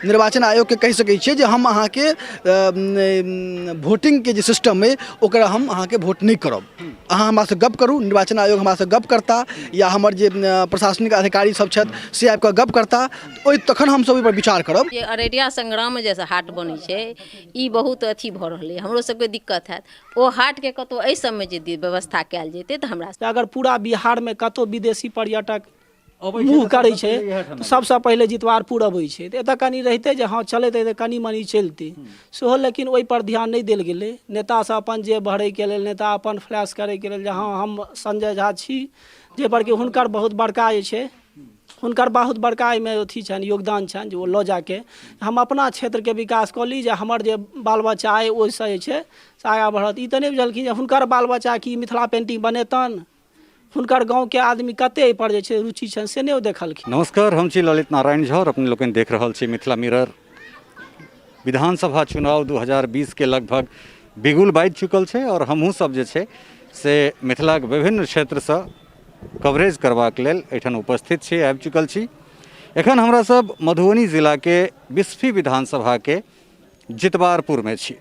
निर्वाचन आयोगके कहि सकै छियै जे हम अहाँके वोटिंगके जे सिस्टम अइ ओकरा हम अहाँके वोट नहि करब। अहाँ हमरासँ गप करू, निर्वाचन आयोग हमरासँ गप करता या हमर जे प्रशासनिक अधिकारी सब छथि से आबि कऽ गप करता, ओहि तखन हमसब ओहिपर विचार करब। जे अररिया संग्राममे जे हाट बनै छै, ई बहुत अथी भऽ रहलै, हमरो सबके दिक्कत हैत। ओ हाटके कतहु एहि सबमे जे व्यवस्था कयल जेतै तऽ हमरा अगर पूरा बिहारमे कतहु विदेशी पर्यटक मुँह करै छै तऽ सबसँ पहिले जितवारपुर अबै छै, तऽ एतऽ कनि रहितै जे हँ चलैत तऽ कनि मनि चलितै सेहो, लेकिन ओहिपर ध्यान नहि देल गेलै। नेता सब अपन जेब भरैके लेल, नेता अपन फ्लैश करैके लेल जे हँ हम संजय झा छी, जाहिपर कि हुनकर बहुत बड़का जे छै, हुनकर बहुत बड़का एहिमे अथी छनि, योगदान छनि जे ओ लऽ जाके हम अपना क्षेत्रके विकास कऽ ली, जे हमर जे बाल बच्चा अइ ओहिसँ जे छै से आगाँ बढ़त। ई तऽ नहि बुझलखिन जे हुनकर बाल बच्चा की मिथिला पेन्टिंग बनेतनि, हुनकर गाँवके आदमी कते एहिपर जे छै रुचि छनि से नहि ओ देखलखिन। नमस्कार, हम छी ललित नारायण झा और अपने लोकनि देख रहल छी मिथिला मिरर। विधानसभा चुनाव 2020 के लगभग बिगुल बाजि चुकल छै और हमहूँ सब जे छै से मिथिलाक विभिन्न क्षेत्रसँ कवरेज करबाक लेल एहिठाम उपस्थित छी, आबि चुकल छी। एखन हमरा सब मधुबनी जिलाके बिस्फी विधानसभाके जितवारपुरमे छी।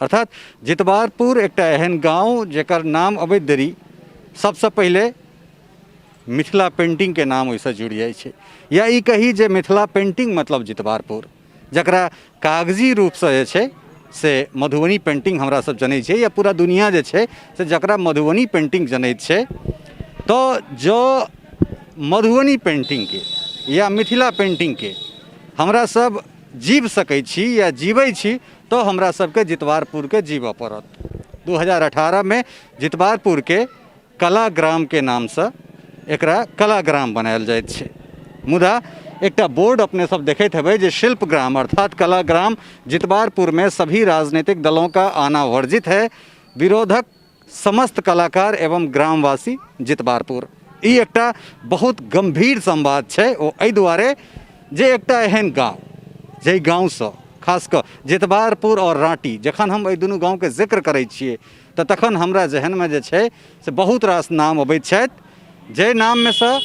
अर्थात जितवारपुर एकटा एहन गाँव जकर नाम अबैत देरी सबसँ पहिले मिथिला पेंटिंगके नाम ओहिसँ जुड़ि जाइ छै, या ई कही जे मिथिला पेंटिंग मतलब जितवारपुर, जकरा कागजी रूपसँ जे छै से मधुबनी पेंटिंग हमरा सब जनै छै, या पूरा दुनिया जे छै से जकरा मधुबनी पेंटिंग जनैत छै। तऽ जँ मधुबनी पेंटिंगके या मिथिला पेंटिंगके हमरा सब जीव सकै छी या जीबै छी तऽ हमरा सबके जितवारपुरके जीबऽ पड़त। 2018 मे जितवारपुरके कलाग्रामके नामसँ एकरा कलाग्राम बनायल जाइत छै, मुदा एकटा बोर्ड अपने सब देखैत हेबै जे शिल्पग्राम अर्थात कलाग्राम जितवारपुरमे सभी राजनीतिक दलों का आना वर्जित है, विरोधक समस्त कलाकार एवं ग्रामवासी जितवारपुर। ई एकटा बहुत गंभीर संवाद छै, ओ एहि दुआरे जे एकटा एहन गाँव जाहि गाँवसँ खास कऽ जितवारपुर आओर राँटी, जखन हम एहि दुनू गाँवके जिक्र करै छियै तऽ तखन हमरा जहनमे जे छै से बहुत रास नाम अबैत छथि, जाहि नाममे सँ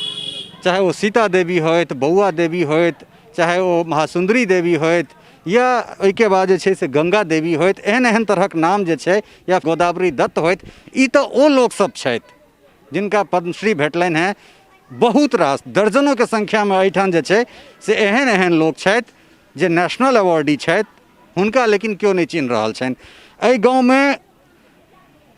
चाहे ओ सीता देवी होथि, बौआ देवी होथि, चाहे ओ महासुन्दरी देवी होथि, या ओहिके बाद जे छै से गंगा देवी होथि, एहन एहन तरहक नाम जे छै, या गोदावरी दत्त होथि। ई तऽ ओ लोकसभ छथि जिनका पद्मश्री भेटलनि हेँ। बहुत रास दर्जनोके संख्यामे एहिठाम जे छै से एहन एहन लोक छथि जे नेशनल अवार्डी छथि, हुनका लेकिन केओ नहि चिन्ह रहल छनि। एहि गाँवमे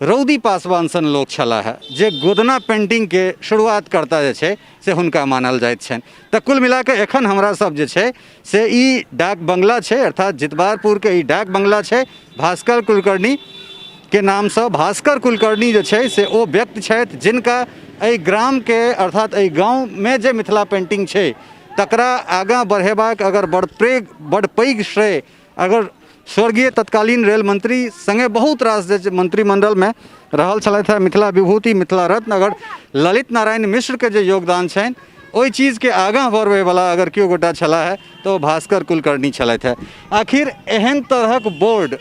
रौदी पासवान सन लोक छलाह हे जे गोदना पेंटिंगके शुरुआत करता जे छै से हुनका मानल जाइत छनि। तऽ कुल मिलाकऽ एखन हमरा सब जे छै से ई डाक बंगला छै, अर्थात जितवारपुरके ई डाक बंगला छै। भास्कर कुलकर्णी के नामसँ, भास्कर कुलकर्णी जे छै से ओ व्यक्ति छथि जिनका एहि ग्रामके अर्थात एहि गाँवमे जे मिथिला पेंटिंग छै तकरा आगाँ बढ़ेबाक अगर बड़ पैघ श्रेय अगर स्वर्गीय तत्कालीन रेल मंत्री संगे बहुत रास जे मंत्रिमंडलमे रहल छलथि हेँ, मिथिला विभूति मिथिला रत्न अगर ललित नारायण मिश्रके जे योगदान छनि ओहि चीजके आगाँ बढ़बैवला अगर केओ गोटा छलाह हे तऽ ओ भास्कर कुलकर्णी छलथि हेँ। आखिर एहन तरहक बोर्ड,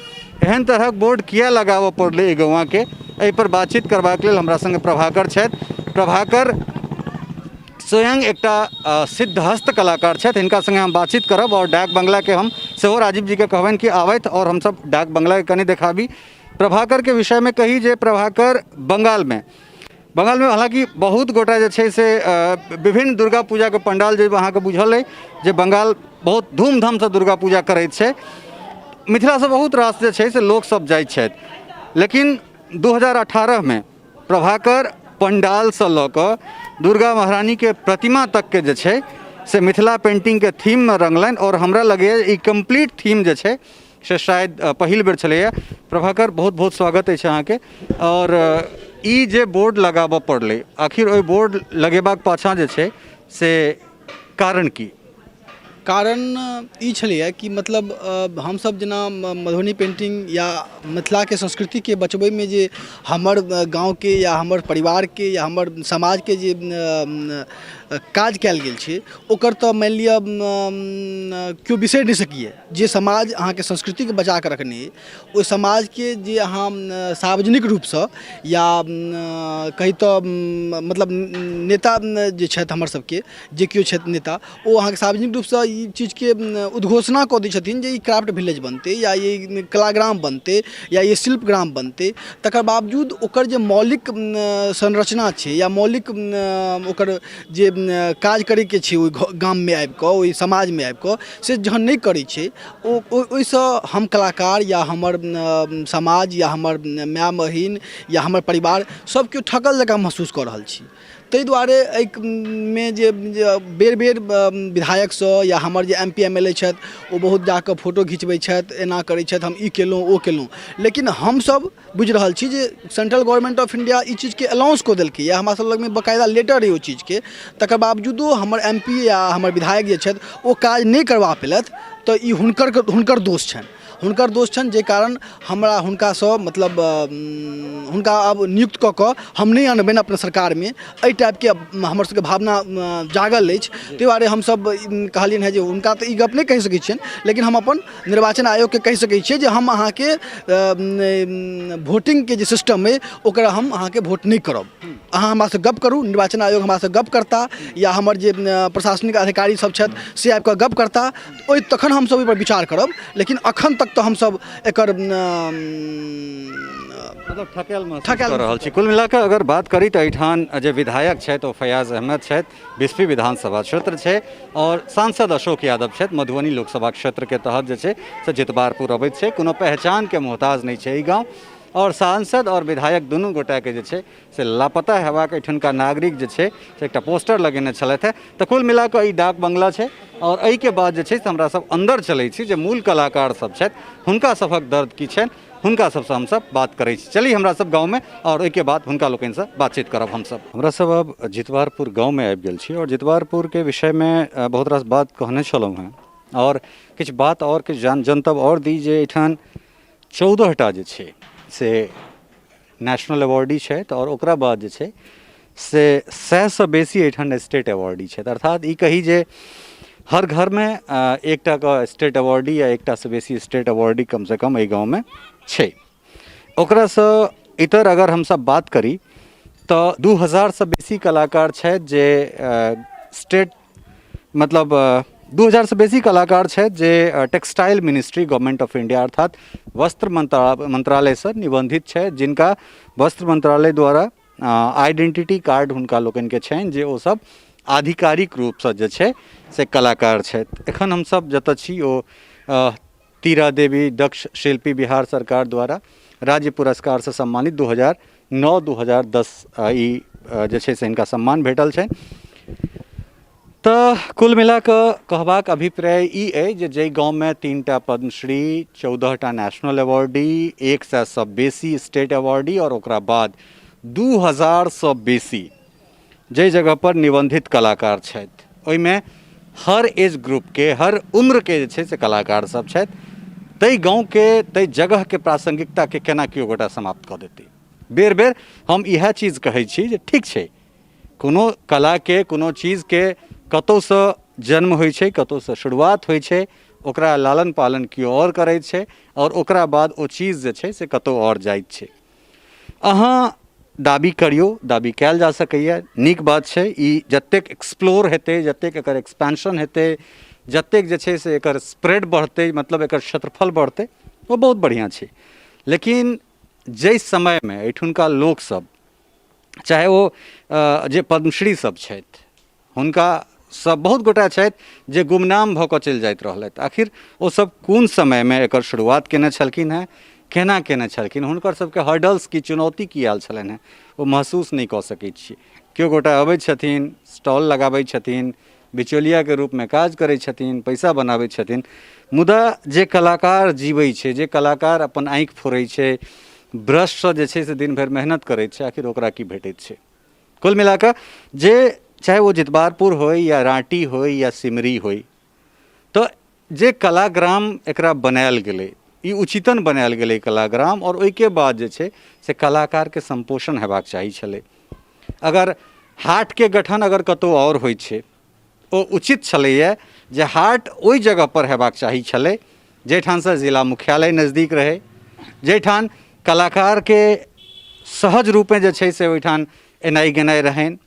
एहन तरहक बोर्ड किया लगाबऽ पड़लै एहि गौआँके, एहिपर बातचीत करबाक लेल हमरा सङ्गे प्रभाकर छथि। प्रभाकर स्वयं एकटा सिद्धहस्त कलाकार छथि, हिनका सङ्गे हम बातचीत करब आओर डाक बंगलाके हम सेहो राजीव जीके कहबनि कि आबथि आओर हमसब डाक बंगलाके कनि देखाबी। प्रभाकरके विषयमे कही जे प्रभाकर बंगालमे हालाँकि बहुत गोटा जे छै से विभिन्न दुर्गा पूजाके पंडाल, जे अहाँके बुझल अइ जे बंगाल बहुत धूमधामसँ दुर्गा पूजा करैत छै, मिथिलासँ बहुत रास जे छै से लोकसब जाइ छथि, लेकिन 2018मे प्रभाकर पंडालसँ लऽ कऽ दुर्गा महारानीके प्रतिमा तकके जे छै से मिथिला पेंटिंगके थीममे रङ्गलनि आओर हमरा लगैए ई कम्प्लीट थीम जे छै से शायद पहिल बेर छलैए। प्रभाकर, बहुत बहुत स्वागत अछि अहाँके। आओर ई जे बोर्ड लगाबऽ पड़लै, आखिर ओहि बोर्ड लगेबाक पाछाँ जे छै से कारण की? कारण ई छलैए कि मतलब हमसभ जेना मधुबनी पेन्टिंग या मिथिलाके संस्कृतिके बचबैमे जे हमर गाँवके या हमर परिवारके या हमर समाजके जे काज कयल गेल छै, ओकर तऽ मानि लिअ केओ बिसरि नहि सकैए। जे समाज अहाँके संस्कृतिके बचा कऽ रखने अइ, ओहि समाजके जे अहाँ सार्वजनिक रूपसँ या कही तऽ मतलब नेता जे छथि हमर सबके, जे केओ छथि नेता, ओ अहाँके सार्वजनिक रूपसँ ई चीजके उद्घोषणा कऽ दै छथिन जे ई क्राफ्ट विलेज बनतै या ई कलाग्राम बनतै या ई शिल्पग्राम बनतै, तकर बावजूद ओकर जे मौलिक संरचना छै या मौलिक ओकर जे काज करैके छै ओहि गाममे आबिकऽ, ओहि समाजमे आबिकऽ, से जहन नहि करै छै, ओ ओहिसँ हम कलाकार या हमर समाज या हमर माय बहिन या हमर परिवार सब केओ ठकल जकाँ महसूस कऽ रहल छी। ताहि दुआरे एहिमे जे बेर बेर विधायकसँ या हमर जे M P M L A छथि, ओ बहुत जाकऽ फोटो घिचबै छथि, एना करै छथि, हम ई केलहुँ, ओ केलहुँ, लेकिन हमसब बुझि रहल छी जे सेंट्रल गवर्नमेंट ऑफ इंडिया ई चीजके अनाउंस कऽ देलकै यऽ। हमरा सब लगमे बकायदा लेटर अइ ओहि चीजके। तकर बावजूदो हमर एम पी या हमर विधायक जे छथि, ओ काज नहि करबा पेलथि, तऽ ई हुनकर हुनकर दोष छनि, हुनकर दोष छनि, जाहि कारण हमरा हुनकासँ मतलब हुनका आब नियुक्त कऽ कऽ हम नहि अनबनि अपना सरकारमे, एहि टाइपके हमर सबके भावना जागल अछि। ताहि दुआरे हमसब कहलियनि हँ जे हुनका तऽ ई गप नहि कहि सकै छियनि, लेकिन हम अपन निर्वाचन आयोगके कहि सकै छियै जे हम अहाँके वोटिंगके जे सिस्टम अइ, ओकरा हम अहाँके वोट नहि करब। अहाँ हमरासँ गप करू, निर्वाचन आयोग हमरासँ गप करता या हमर जे प्रशासनिक अधिकारी सब छथि से आबि कऽ गप करता, ओहि तखन हमसब ओहिपर विचार करब, लेकिन अखन तक तऽ हमसब एकर मतलब ठकल महसूस कऽ रहल छी। कुल मिलाकऽ अगर बात करी तऽ एहिठाम जे विधायक छथि ओ फैयाज अहमद छथि, बिस्फी विधानसभा क्षेत्र छै, आओर सांसद अशोक यादव छथि, मधुबनी लोकसभा क्षेत्रके तहत जे छै से जितवारपुर अबैत छै। कोनो पहचानके मोहताज नहि छै ई गाँव, आओर सांसद आओर विधायक दुनू गोटाके जे छै से लापता हेबाक एहिठुनका नागरिक जे छै से एकटा पोस्टर लगेने छलथि हेँ। तऽ कुल मिला कऽ ई डाक बंगला छै, आओर एहिके बाद जे छै से हमरा सब अन्दर चलै छी, जे मूल कलाकार सब छथि हुनका सभक दर्द की छनि, हुनका सबसँ हमसब बात करै छी। चली हमरा सब गाँवमे, आओर ओहिके बाद हुनका लोकनिसँ बातचीत करब हमसब। हमरा सब आब जितवारपुर गाँवमे आबि गेल छी, आओर जितवारपुरके विषयमे बहुत रास बात कहने छलहुँ हेँ, आओर किछु बात आओर किछु जनतब आओर दी जे एहिठाम 14टा जे छै से नेशनल अवार्डी छथि, आओर ओकरा बाद जे छै से 100सँ बेसी एहिठाम स्टेट अवार्डी छथि। अर्थात ई कही जे हर घरमे एकटाके स्टेट अवार्डी या एकटासँ बेसी स्टेट अवार्डी कमसँ कम एहि गाँवमे छै। ओकरासँ इतर अगर हमसब बात करी तऽ 2000सँ बेसी कलाकार छथि जे स्टेट मतलब 2000सँ बेसी कलाकार छथि जे textile ministry government of India अर्थात वस्त्र मंत्रालयसँ निबन्धित छथि, जिनका वस्त्र मंत्रालय द्वारा आइडेंटिटी कार्ड हुनका लोकनिके छनि जे ओ सब आधिकारिक रूपसँ जे छै से कलाकार छथि। एखन हमसब जतऽ छी ओ तीरा देवी दक्ष शिल्पी बिहार सरकार द्वारा राज्य पुरस्कारसँ सम्मानित 2009 2010 ई जे छै से हिनका सम्मान भेटल छनि। तऽ कुल मिला कऽ कहबाक अभिप्राय ई अइ जे जाहि गाँवमे 3टा पद्मश्री, 14टा नेशनल अवार्डी, 100सँ बेसी स्टेट अवार्डी, आओर ओकरा बाद 2000सँ बेसी जाहि जगहपर निबन्धित कलाकार छथि, ओहिमे हर एज ग्रुपके हर उम्रके जे छै से कलाकार सब छथि, ताहि गाँवके ताहि जगहके प्रासङ्गिकताके केना केओ गोटा समाप्त कऽ देतै? बेर बेर हम इएह चीज कहै छी जे ठीक छै, कोनो कलाके कोनो चीजके कतहुसँ जन्म होइ छै, कतहुसँ शुरुआत होइ छै, ओकरा लालन पालन केओ आओर करै छै, आओर ओकरा बाद ओ चीज जे छै से कतहु आओर जाइत छै। अहाँ दाबी करियौ, दाबी कयल जा सकैए, नीक बात छै ई। जतेक एक्सप्लोर हेतै, जतेक एकर एक्सपेंशन हेतै, जतेक जे छै से एकर स्प्रेड बढ़तै, मतलब एकर क्षेत्रफल बढ़तै, ओ बहुत बढ़िआँ छै। लेकिन जाहि समयमे एहिठुनका लोकसभ, चाहे ओ जे पद्मश्री सब छथि, हुनका सब बहुत गोटा छथि जे गुमनाम भऽ कऽ चलि जाइत रहलथि, आखिर ओ सब कोन समयमे एकर शुरुआत केने छलखिन हेँ, केना केने छलखिन, हुनकर सबके हर्डल्स की, चुनौती की आयल छलनि हेँ, ओ महसूस नहि कऽ सकै छी। केओ गोटा अबै छथिन, स्टॉल लगाबै छथिन, बिचौलियाके रूपमे काज करै छथिन, पैसा बनाबै छथिन, मुदा जे कलाकार जीबै छै, जे कलाकार अपन आँखि फोड़ै छै, ब्रशसँ जे छै से दिन भरि मेहनत करै छै, आखिर ओकरा की भेटैत छै? कुल मिला कऽ जे चाहे ओ जितवारपुर होइ या राँटी होइ या सिमरी होइ, तऽ जे कलाग्राम एकरा बनायल गेलै, ई उचितन बनायल गेलै कलाग्राम, आओर ओहिके बाद जे छै से कलाकारके सम्पोषण हेबाक चाही छलै। अगर हाटके गठन अगर कतहु आओर होइ छै, ओ उचित छलैए जे हाट ओहि जगहपर हेबाक चाही छलै जाहिठामसँ जिला मुख्यालय नजदीक रहै, जाहिठाम कलाकारके सहज रूपे जे छै से ओहिठाम एनाइ गेनाइ रहनि,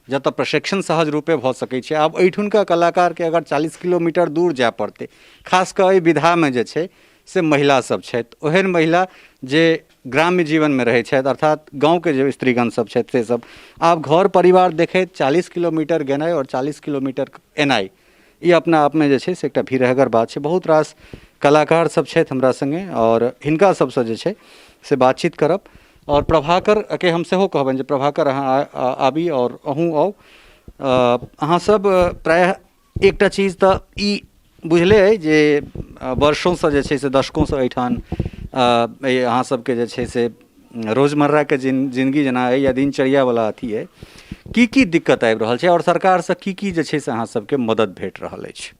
जतऽ प्रशिक्षण सहज रूपे भऽ सकै छै। आब एहिठुनका कलाकारके अगर 40 किलोमीटर दूर जाय पड़तै, खास कऽ एहि विधामे जे छै से महिला सब छथि, ओहन महिला जे ग्राम्य जीवनमे रहै छथि, अर्थात गाँवके जे स्त्रीगण सब छथि से सब आब घर परिवार देखैत 40 किलोमीटर गेनाइ आओर 40 किलोमीटर एनाइ ई अपना आपमे जे छै से एकटा भीरहगर बात छै। बहुत रास कलाकार सब छथि हमरा सङ्गे आओर हिनका सबसँ जे छै से बातचीत करब। आओर प्रभाकरके हम सेहो कहबनि जे प्रभाकर अहाँ आबी आओर अहूँ आउ। अहाँ सब प्रायः एकटा चीज तऽ ई बुझले अइ जे वर्षोसँ जे छै से दशकोसँ एहिठाम अहाँ सबके जे छै से रोजमर्राके जिनगी जेना अइ या दिनचर्यावला अथी अइ, की की दिक्कत आबि रहल छै आओर सरकारसँ की की जे छै से अहाँ सबके मदति भेट रहल अछि?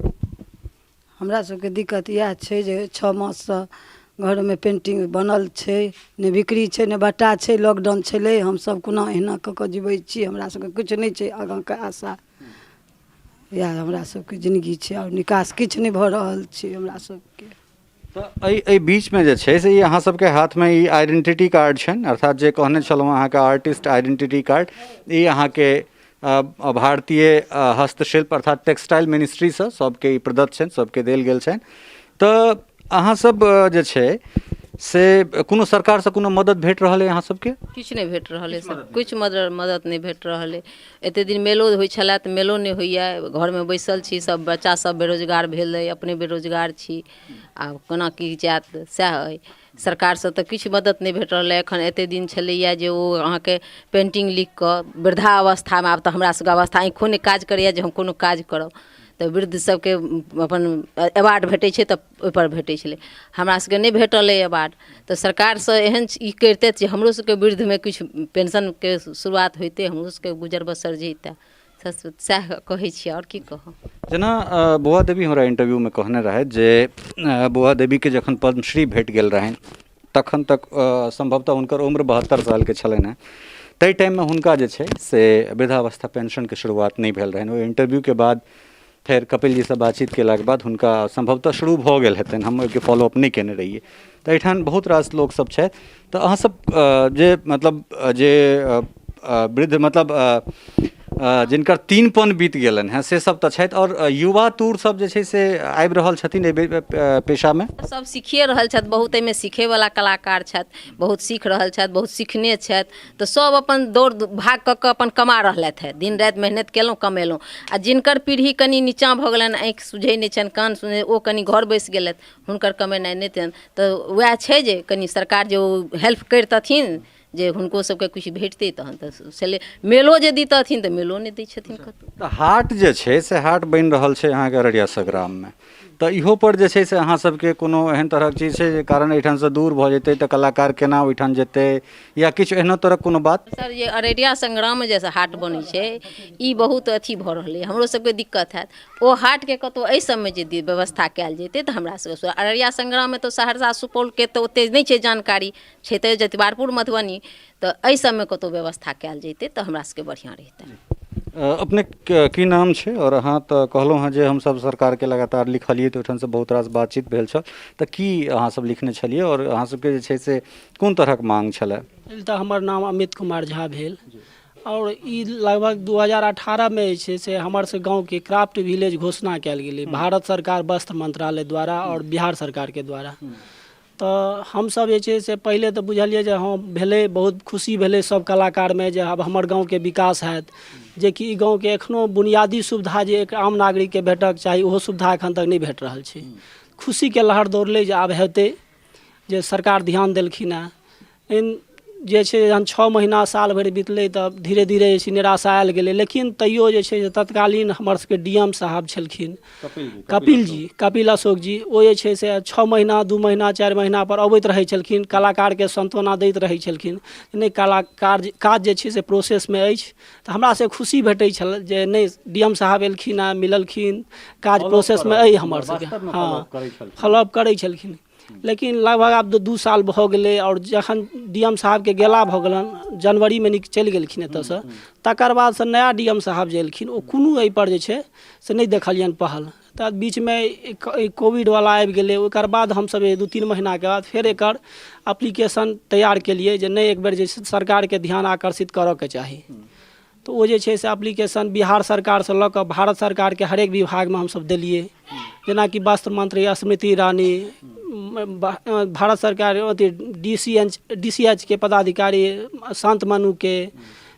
हमरा सबके दिक्कत इएह छै जे 6 माससँ घरमे पेन्टिंग बनल छै, नहि बिक्री छै नहि बट्टा छै, लॉकडाउन छलै, हमसब कोना एहिना कऽ कऽ जिबै छी, हमरा सबके किछु नहि छै आगाँके आशा, इएह हमरा सबके जिनगी छै आओर निकास किछु नहि भऽ रहल छै हमरा सबके। तऽ एहि बीचमे जे छै से ई अहाँ सबके हाथमे ई आइडेंटिटी कार्ड छनि, अर्थात जे कहने छलहुँ अहाँके आर्टिस्ट आइडेंटिटी कार्ड, ई अहाँके भारतीय हस्तशिल्प अर्थात टेक्सटाइल मिनिस्ट्रीसँ सबके ई प्रदत्त छनि, सबके देल गेल छनि। तऽ अहाँ सब जे छै से कोनो सरकारसँ कोनो मदति भेट रहल अइ अहाँ सबके? किछु नहि भेट रहल अइ सर, किछु मदद नहि भेट रहल अइ। एतेक दिन मेलो होइ छलए तऽ मेलो नहि होइए, घरमे बैसल छी, सब बच्चा सब बेरोजगार भेल अइ, अपने बेरोजगार छी, आब कोना की जायत सएह अइ। सरकारसँ तऽ किछु मदति नहि भेट रहल अइ। एखन एतेक दिन छलैए जे ओ अहाँके पेन्टिंग लिखि कऽ वृद्धावस्थामे, आब तऽ हमरा सबके अवस्था आँखिओ नहि काज करैए जे हम कोनो काज करब, तऽ वृद्ध सबके अपन अवार्ड भेटै छै तऽ ओहिपर भेटै छलै, हमरा सबके नहि भेटल अइ अवार्ड। तऽ सरकारसँ एहन ई करितथि जे हमरो सबके वृद्धमे किछु पेंशनके शुरुआत होइतै, हमरो सबके गुजर बसर जैतै, सएह कहै छी आओर की कहब। जेना बौआ देवी हमरा इंटरव्यूमे कहने रहथि जे बौआ देवीके जखन पद्मश्री भेट गेल रहनि तखन तक सम्भवतः हुनकर उम्र 72 सालके छलनि हेँ, ताहि टाइममे हुनका जे छै से वृद्धावस्था पेंशनके शुरुआत नहि भेल रहनि। ओहि इंटरव्यूके बाद फेर कपिल जीसँ बातचीत केलाके बाद हुनका सम्भवतः शुरू भऽ गेल हेतनि, हम ओहिके फॉलोअप नहि केने रहियै। तऽ एहिठाम बहुत रास लोकसभ छथि, तऽ अहाँसभ जे मतलब जे वृद्ध मतलब जिनकर तीनपन बीत गेलनि हेँ से सब तऽ छथि, आओर युवा तूर सब जे छै से आबि रहल छथिन एहि पेशामे? सब सीखिए रहल छथि, बहुत एहिमे सीखैवला कलाकार छथि, बहुत सीख रहल छथि, बहुत सीखने छथि, तऽ सब अपन दौड़ भाग कऽ कऽ अपन कमा रहलथि हेँ, दिन राति मेहनति केलहुँ कमेलहुँ। आओर जिनकर पीढ़ी कनि नीचाँ भऽ गेलनि, आँखि सुझै नहि छनि, कान सुनै, ओ कनि घर बैसि गेलथि, हुनकर कमेनाइ नहि छनि। तऽ वएह छै जे कनि सरकार जे ओ हेल्प करितथिन जे हुनको सबके किछु भेटतै तहन तऽ छलै। मेलो जे दितथिन तऽ मेलो नहि दै छथिन कतहु। तऽ हाट जे छै से हाट बनि रहल छै अहाँके अररिया संग्राममे, तऽ इहो पर जे छै से अहाँ सबके कोनो एहन तरहक चीज छै जे कारण एहिठामसँ दूर भऽ जेतै तऽ कलाकार केना ओहिठाम जेतै या किछु एहनो तरहक कोनो बात? सर जे अररिया संग्राममे जे हाट बनै छै ई बहुत अथी भऽ रहलै, हमरो सबके दिक्कत हैत। ओ हाटके कतहु एहि सबमे जे व्यवस्था कयल जेतै तऽ हमरा सबके अररिया संग्राममे तऽ सहरसा सुपौलके तऽ ओतेक नहि छै जानकारी, छै तऽ जतिवारपुर मधुबनी, तऽ एहि सबमे कतहु व्यवस्था कयल जैतै तऽ हमरा सबके बढ़िआँ रहितै। अपने की नाम छै? आओर अहाँ तऽ कहलहुँ हँ जे हमसब सरकारके लगातार लिखलियै तऽ ओहिठामसँ बहुत रास बातचीत भेल छल, तऽ की अहाँ सब लिखने छलियै आओर अहाँ सबके जे छै से कोन तरहक माँग छलै? पहिल तऽ हमर नाम अमित कुमार झा भेल आओर ई लगभग 2018मे जे छै से हमर सबके गाँवके क्राफ्ट विलेज घोषणा कयल गेलै भारत सरकार वस्त्र मंत्रालय द्वारा आओर बिहार सरकारके द्वारा। तऽ हमसभ जे छै से पहिले तऽ बुझलियै जे हँ भेलै, बहुत खुशी भेलै सभ कलाकारमे जे आब हमर गाँवके विकास हैत, जेकि ई गाँवके एखनो बुनियादी सुविधा जे एक आम नागरिकके भेटक चाही ओहो सुविधा एखन तक नहि भेट रहल छै। खुशीके लहर दौड़लै जे आब हेतै, जे सरकार ध्यान देलखिन हेँ। लेकिन जे छै जहन 6 महीना साल भरि बितलै तऽ धीरे धीरे जे छै निराशा आयल गेलै। लेकिन तैयो जे छै से तत्कालीन हमर सबके डी एम साहब छलखिन कपिल जी, कपिल अशोक जी, ओ जे छै से 6 महीना 2 महीना 4 महीना पर अबैत रहै छलखिन, कलाकारके सांत्वना दैत रहै छलखिन, नहि कलाकार काज जे छै से प्रोसेसमे अछि। तऽ हमरा से खुशी भेटै छल जे नहि डी एम साहब एलखिन हँ, मिललखिन, काज प्रोसेसमे अइ हमर सबके, हँ फॉलोअप करै छलखिन। लेकिन लगभग आब 2 साल भऽ गेलै आओर जखन डी डी एम साहबके गेला भऽ गेलनि, जनवरीमे नीक चलि गेलखिन एतऽसँ। तकर बादसँ नया डी एम साहब जे एलखिन ओ कोनो एहिपर जे छै से नहि देखलियनि पहल। तऽ बीचमे कोविडवला आबि गेलै। ओकर बाद हमसब 2-3 महीनाके बाद फेर एकर एप्लीकेशन तैयार केलियै जे नहि, एक बेर जे छै सरकारके ध्यान आकर्षित करऽके चाही। तऽ ओ जे छै से एप्लीकेशन बिहार सरकारसँ लऽ कऽ भारत सरकारके हरेक विभागमे हमसब देलियै, जेनाकि वस्त्र मंत्री स्मृति ईरानी, भारत सरकार अथी D C H, D C H के पदाधिकारी शान्त मनुके,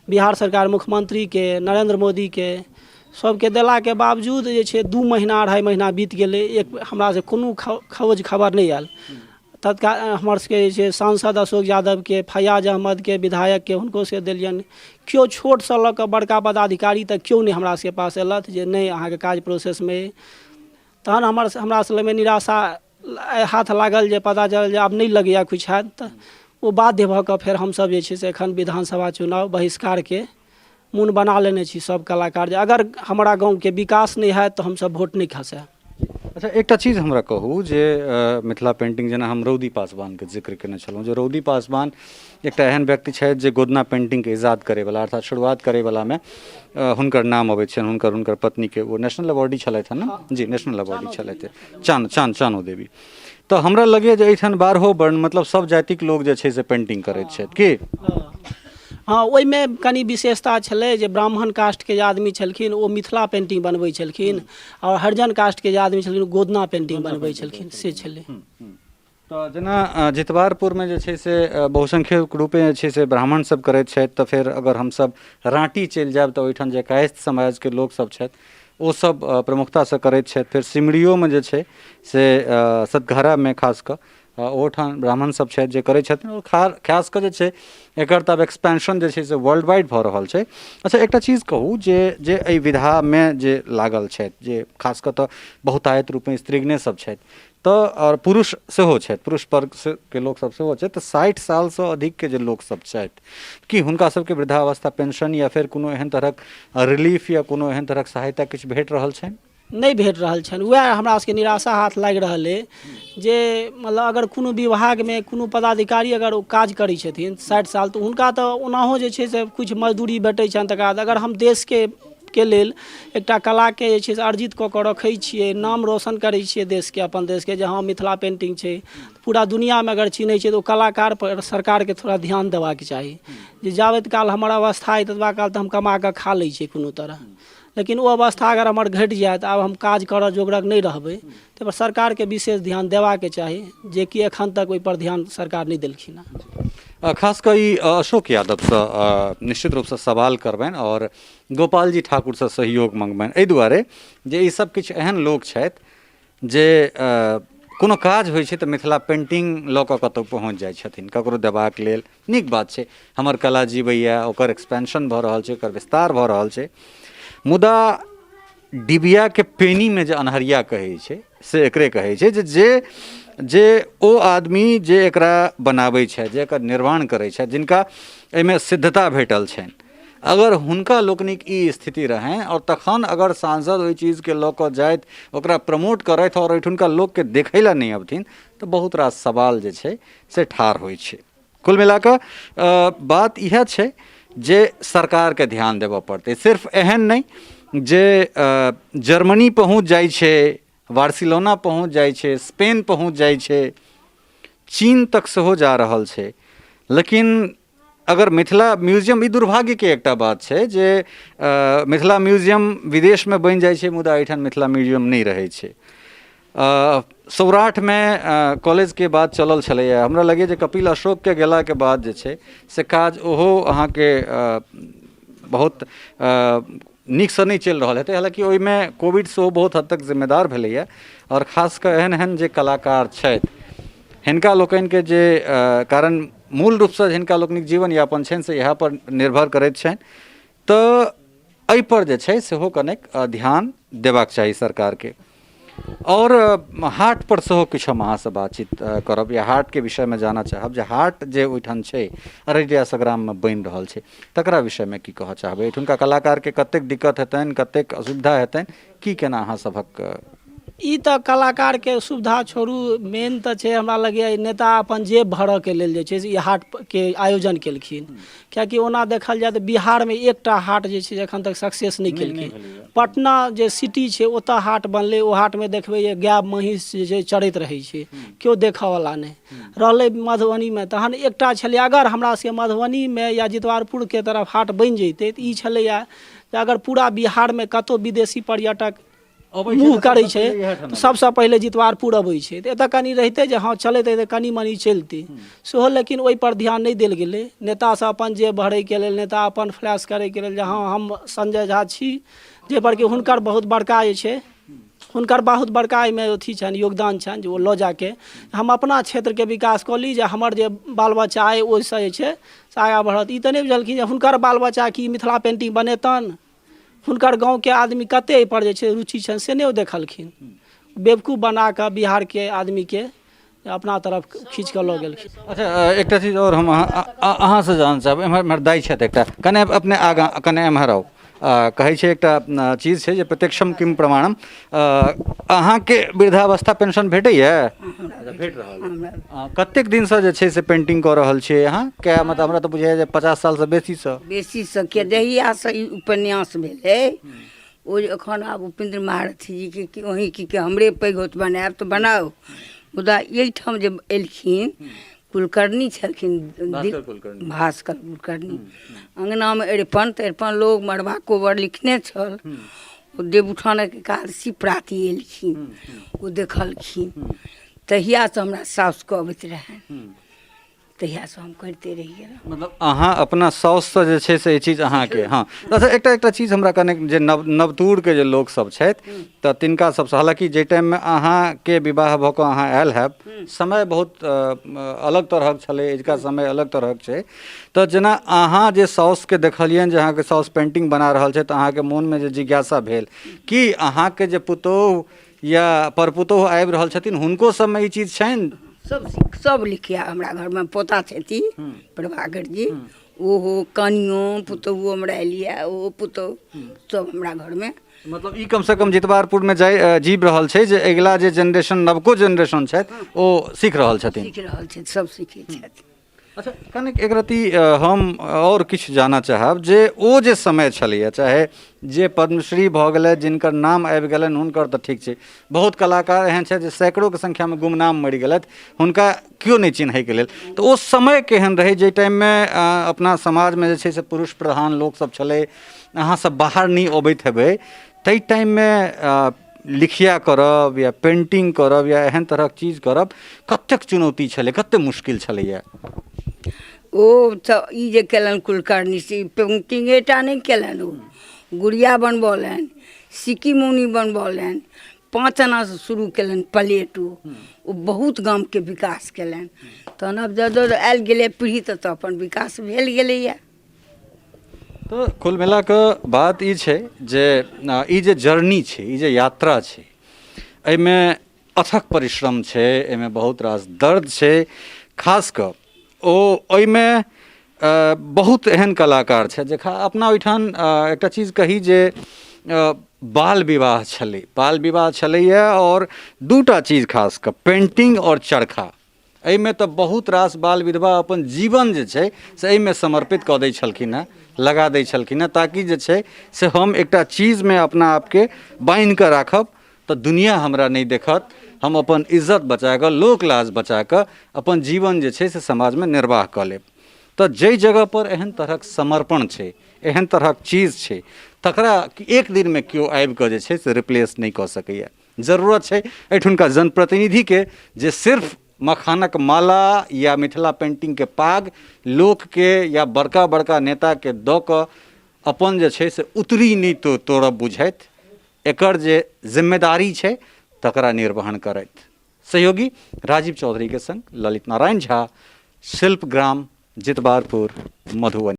बिहार सरकार मुख्यमंत्रीके, नरेन्द्र मोदीके, सबके देलाके बावजूद जे छै 2 महीना 2.5 महीना बीत गेलै, एक हमरा से कोनो खोज खबर नहि आयल। तत्काल हमर सबके जे छै सांसद अशोक यादवके, फैयाज अहमदके, विधायकके, हुनको सबके देलियनि। केओ छोटसँ लऽ कऽ बड़का पदाधिकारी तक केओ नहि हमरा सबके पास अयलथि जे नहि, अहाँके काज प्रोसेसमे अइ। तहन हमरा सब लगमे निराशा हाथ लागल जे पता चलल जे आब नहि लगैए किछु हैत। तऽ ओ बाध्य भऽ कऽ फेर हमसब जे छै से एखन विधानसभा चुनाव बहिष्कारके मोन बना लेने छी सब कलाकार, जे अगर हमरा गाँवके विकास नहि हैत तऽ हमसब वोट नहि खसायब। अच्छा, एकटा चीज हमरा कहू जे मिथिला पेंटिंग, जेना हम रौदी पासवानके जिक्र केने छलहुँ जे रौदी पासवान एकटा एहन व्यक्ति छथि जे गोदना पेंटिंगके ईजाद करैवला अर्थात शुरुआत करैवलामे हुनकर नाम अबै छनि, हुनकर पत्नीके, ओ नेशनल अवार्डी छलथि हँ ने जी, नेशनल अवार्डी छलथि चानो देवी। तऽ हमरा लगैए जे एहिठाम बारहो वर्ण, मतलब सब जातिक लोक जे छै से पेंटिंग करैत छथि की? हँ, ओहिमे कनि विशेषता छलै जे ब्राह्मण कास्टके जे आदमी छलखिन ओ मिथिला पेंटिंग बनबै छलखिन आओर हरिजन कास्टके जे आदमी छलखिन ओ गोदना पेंटिंग बनबै छलखिन, से छलै। तऽ जेना जितवारपुरमे जे छै से बहुसंख्यक रूपे जे छै से ब्राह्मण सब करैत छथि, तऽ फेर अगर हमसब राँटी चलि जायब तऽ ओहिठाम जे कायस्थ समाजके लोकसब छथि ओ सब प्रमुखतासँ करैत छथि। फेर सिमरियोमे जे छै से सतघरामे खास कऽ ओहोठाम ब्राह्मण सब छथि जे करै छथिन। आओर खास कऽ जे छै एकर तऽ आब एक्सपेंशन जे छै से वर्ल्ड वाइड भऽ रहल छै। अच्छा, एकटा चीज कहू जे जे एहि विधामे जे लागल छथि, जे खास कऽ तऽ बहुतायत रूपमे स्त्रीगणे सब छथि तऽ आओर पुरुष सेहो छथि, पुरुष वर्ग के लोकसब सेहो छथि, तऽ 60 सालसँ अधिकके जे लोकसब छथि की हुनका सबके वृद्धावस्था पेंशन या फेर कोनो एहन तरहक रिलीफ या कोनो एहन तरहक सहायता किछु भेट रहल छनि? नहि भेट रहल छनि। उएह हमरा सबके निराशा हाथ लागि रहल अइ जे मतलब अगर कोनो विभागमे कोनो पदाधिकारी अगर ओ काज करै छथिन 60 साल, तऽ हुनका तऽ ओनाहो जे छै से किछु मजदूरी भेटै छनि। तकर बाद अगर हम देशके के लेल एकटा कलाके जे छै से अर्जित कऽ कऽ रखै छियै, नाम रोशन करै छियै देशके, अपन देशके, जे हँ मिथिला पेन्टिंग छै, पूरा दुनिआँमे अगर चिन्है छै, तऽ ओ कलाकारपर सरकारके थोड़ा ध्यान देबाक चाही जे जाबैत काल हमर अवस्था अइ ततबा काल तऽ हम कमा कऽ खा लै छियै कोनो तरह, लेकिन ओ अवस्था अगर हमर घटि जायत, आब हम काज करऽ जोगरक नहि रहबै, ताहिपर सरकारके विशेष ध्यान देबाके चाही, जेकि एखन तक ओहिपर ध्यान सरकार नहि देलखिन हँ। खास कऽ ई अशोक यादवसँ निश्चित रूपसँ सवाल करबनि आओर गोपालजी ठाकुरसँ सहयोग मङ्गबनि, एहि दुआरे जे ई सब किछु एहन लोक छथि जे कोनो काज होइ छै तऽ मिथिला पेन्टिंग लऽ कऽ कतहु पहुँच जाइ छथिन ककरो देबाक लेल। नीक बात छै, हमर कला जीवैए, ओकर एक्सपेंशन भऽ रहल छै, ओकर विस्तार भऽ रहल छै। मुदा डिबियाके पेनीमे जे अन्हरिया कहै छै से एकरे कहै छै जे जे जे ओ आदमी जे एकरा बनाबै छथि, जे एकर निर्माण करै छथि, जिनका एहिमे सिद्धता भेटल छनि, अगर हुनका लोकनिक ई स्थिति रहनि आओर तखन अगर सांसद ओहि चीजके लऽ कऽ जाथि, ओकरा प्रमोट करथि आओर एहिठुनका लोकके देखै लए नहि अबथिन, तऽ बहुत रास सवाल जे छै से ठाढ़ होइ छै। कुल मिला कऽ बात इएह छै जे सरकारके ध्यान देबऽ पड़तै। सिर्फ एहन नहि जे जर्मनी पहुँच जाइ छै, बार्सिलोना पहुँच जाइ छै, स्पेन पहुँच जाइ छै, चीन तक सेहो जा रहल छै, लेकिन अगर मिथिला म्यूजियम, ई दुर्भाग्यके एकटा बात छै जे मिथिला म्यूजियम विदेशमे बनि जाइ छै मुदा एहिठाम मिथिला म्यूजियम नहि रहै छै। सौराठमे कॉलेजके बात चलल छलैए, हमरा लगैए जे कपिल अशोकके गेलाके बाद जे छै से काज ओहो अहाँके बहुत नीकसँ नहि चलि रहल हेतै। हालाँकि ओहिमे कोविड सेहो बहुत हद तक जिम्मेदार भेलैए आओर खास कऽ एहन एहन जे कलाकार छथि हिनका लोकनिके जे कारण मूल रूपसँ हिनका लोकनिक जीवन यापन छनि से इएहपर निर्भर करैत छनि, तऽ एहिपर जे छै सेहो कनेक ध्यान देबाक चाही सरकारके। आओर हाटपर सेहो किछु हम अहाँसँ बातचीत करब या हाटके विषयमे जानऽ चाहब जे हाट जे ओहिठाम छै अररिया संग्राममे बनि रहल छै तकरा विषयमे की कहऽ चाहबै? एहिठुनका कलाकारके कतेक दिक्कत हेतनि, कतेक असुविधा हेतनि, की केना अहाँ सभक? ई तऽ कलाकारके सुविधा छोड़ू, मेन तऽ छै हमरा लगैए नेता अपन जेब भरऽके लेल जे छै से ई हाटके आयोजन केलखिन। किएकि ओना देखल जाय तऽ बिहारमे एकटा हाट जे छै एखन तक सक्सेस नहि केलकै। पटना जे सिटी छै ओतऽ हाट बनलै, ओ हाटमे देखबै जे गाय महीँस जे छै चरैत रहै छै, केओ देखऽवला नहि रहलै। मधुबनीमे तहन एकटा छलै, अगर हमरा सबके मधुबनीमे या जितवारपुरके तरफ हाट बनि जैतै तऽ ई छलैए जे अगर पूरा बिहारमे कतहु विदेशी पर्यटक मुँह करै छै तऽ सबसँ पहिले जितवारपुर अबै छै, तऽ एतऽ कनि रहितै जे हँ चलैत तऽ कनि मनि चलितै सेहो, लेकिन ओहिपर ध्यान नहि देल गेलै। नेता सब अपन जेब भरैके लेल, नेता अपन फ्लैश करैके लेल जे हँ हम संजय झा छी, जाहिपर कि हुनकर बहुत बड़का जे छै हुनकर बहुत बड़का एहिमे अथी छनि, योगदान छनि जे ओ लऽ जाके हम अपना क्षेत्रके विकास कऽ ली, जे हमर जे बाल बच्चा अइ ओहिसँ जे छै से आगाँ बढ़त। ई तऽ नहि बुझलखिन जे हुनकर बाल बच्चा की मिथिला पेन्टिंग बनेतनि, हुनकर गाँवके आदमी कते एहिपर जे छै रुचि छनि से नहि ओ देखलखिन। बेवकूफ बना कऽ बिहारके आदमीके अपना तरफ खींच कऽ लऽ गेलखिन। अच्छा, एकटा चीज आओर हम अहाँसँ जानऽ चाहब। एम्हर एम्हर दाइ छथि एकटा, कने अपने आगाँ कने एम्हर आउ। कहै छै एकटा चीज छै जे प्रत्यक्षम किम प्रमाणम। अहाँके वृद्धावस्था पेंशन भेटैए? भेट रहल? कतेक दिनसँ जे छै से पेंटिंग कऽ रहल छियै अहाँ? कए मतलब हमरा तऽ बुझाइए जे 50 सालसँ बेसीसँ। बेसीसँ किए, जहियासँ ई उपन्यास भेलै ओ जे एखन आब उपेन्द्र महारथी जीके कि अहीं की कि हमरे पैघ होत बनायब तऽ बनाउ, मुदा एहिठाम जे एलखिन कुलकर्णी छलखिन, भास्कर कुलकर्णी। भास्कर कुलकर्णी, अङ्गनामे अरिपन तऽ अरिपन लोग मड़बा कोबर लिखने छल। ओ देवउठानक एकादशी प्राती एलखिन, ओ देखलखिन, तहियासँ हमरा सासुके अबैत रहनि, तहियासँ हम करिते रहि गेलहुँ। मतलब अहाँ अपना साउससँ जे छै से ई चीज अहाँके? हँ। अच्छा, एकटा एकटा चीज हमरा कने जे नव नवतूरके जे लोकसभ छथि तऽ तिनका सभसँ, हालाँकि जाहि टाइममे अहाँके विवाह भऽ कऽ अहाँ आयल हैब समय बहुत अलग तरहक छलै, अजुका समय अलग तरहक छै, तऽ जेना अहाँ जे साउसके देखलियनि जे अहाँके साउस पेन्टिंग बना रहल छथि तऽ अहाँके मोनमे जे जिज्ञासा भेल कि अहाँके जे पुतोहु या परपुतोहु आबि रहल छथिन हुनको सबमे ई चीज छनि? सब सीख सब लिखिया हमरा घरमे पोता छथिन प्रभाकर जी, ओहो कनियो पुतोहुओ हमरा एलियै, ओहो पुतोहु सब हमरा घरमे। मतलब ई कमसँ कम जितवारपुरमे जाइ जीब रहल छै जे अगिला जे जेनरेशन नवको जेनरेशन छथि ओ सीख रहल छथिन। सीख रहल छथि, सब सीखै छथि। अच्छा, कनिक एक रत्ती हम आओर किछु जानऽ चाहब जे ओ जे समय छलैए, चाहे जे पद्मश्री भऽ गेलथि जिनकर नाम आबि गेलनि हुनकर तऽ ठीक छै, बहुत कलाकार एहन छथि जे सैकड़ोके संख्यामे गुमनाम मरि गेलथि, हुनका केओ नहि चिन्हैके लेल, तऽ ओ समय केहन रहै जाहि टाइममे अपना समाजमे जे छै से पुरुष प्रधान लोकसभ छलै, अहाँसभ बाहर नहि अबैत हेबै, ताहि टाइममे लिखिया करब या पेन्टिंग करब या एहन तरहक चीज करब कतेक चुनौती छलै, कतेक मुश्किल छलैए? ओ तऽ ई जे कयलनि कुलकर्णी से पेन्टिंगे टा नहि कयलनि, ओ गुड़िया बनबौलनि, सिक्की मौनी बनबौलनि, 5 आनासँ शुरू कयलनि प्लेट, ओ बहुत गामके विकास कयलनि। तहन आब जँ आयल गेलै पीढ़ी तऽ अपन विकास भेल गेलैए। तऽ कुल मिला कऽ बात ई छै जे ई जे जर्नी छै, ई जे यात्रा छै, एहिमे अथक परिश्रम छै, एहिमे बहुत रास दर्द छै। खास कऽ ओ ओहिमे बहुत एहन कलाकार छथि जे अपना ओहिठाम एकटा चीज कही जे बाल विवाह छलै, बाल विवाह छलैए, आओर दूटा चीज खास कऽ पेन्टिंग आओर चरखा, एहिमे तऽ बहुत रास बाल विधवा अपन जीवन जे छै से एहिमे समर्पित कऽ दै छलखिन हेँ, लगा दै छलखिन हेँ, ताकि जे छै से हम एकटा चीजमे अपना आपके बान्हि कऽ राखब तऽ दुनिया हमरा नहि देखत, हम अपन इज्जत बचा कऽ, लोक लाज बचा कऽ अपन जीवन जे छै से समाजमे निर्वाह कऽ लेब। तऽ जाहि जगहपर एहन तरहक समर्पण छै, एहन तरहक चीज छै, तकरा एक दिनमे केओ आबि कऽ जे छै से रिप्लेस नहि कऽ सकैए। जरूरत छै एहिठुनका जनप्रतिनिधिके जे सिर्फ मखानक माला या मिथिला पेन्टिंगके पाग लोकके या बड़का बड़का नेताके दऽ कऽ अपन जे छै से उतरी नहि तोड़ब बुझथि, एकर जे जिम्मेदारी छै तकरा निर्वहन करथि। सहयोगी राजीव चौधरीके संग ललित नारायण झा, शिल्पग्राम, जितवारपुर, मधुबनी।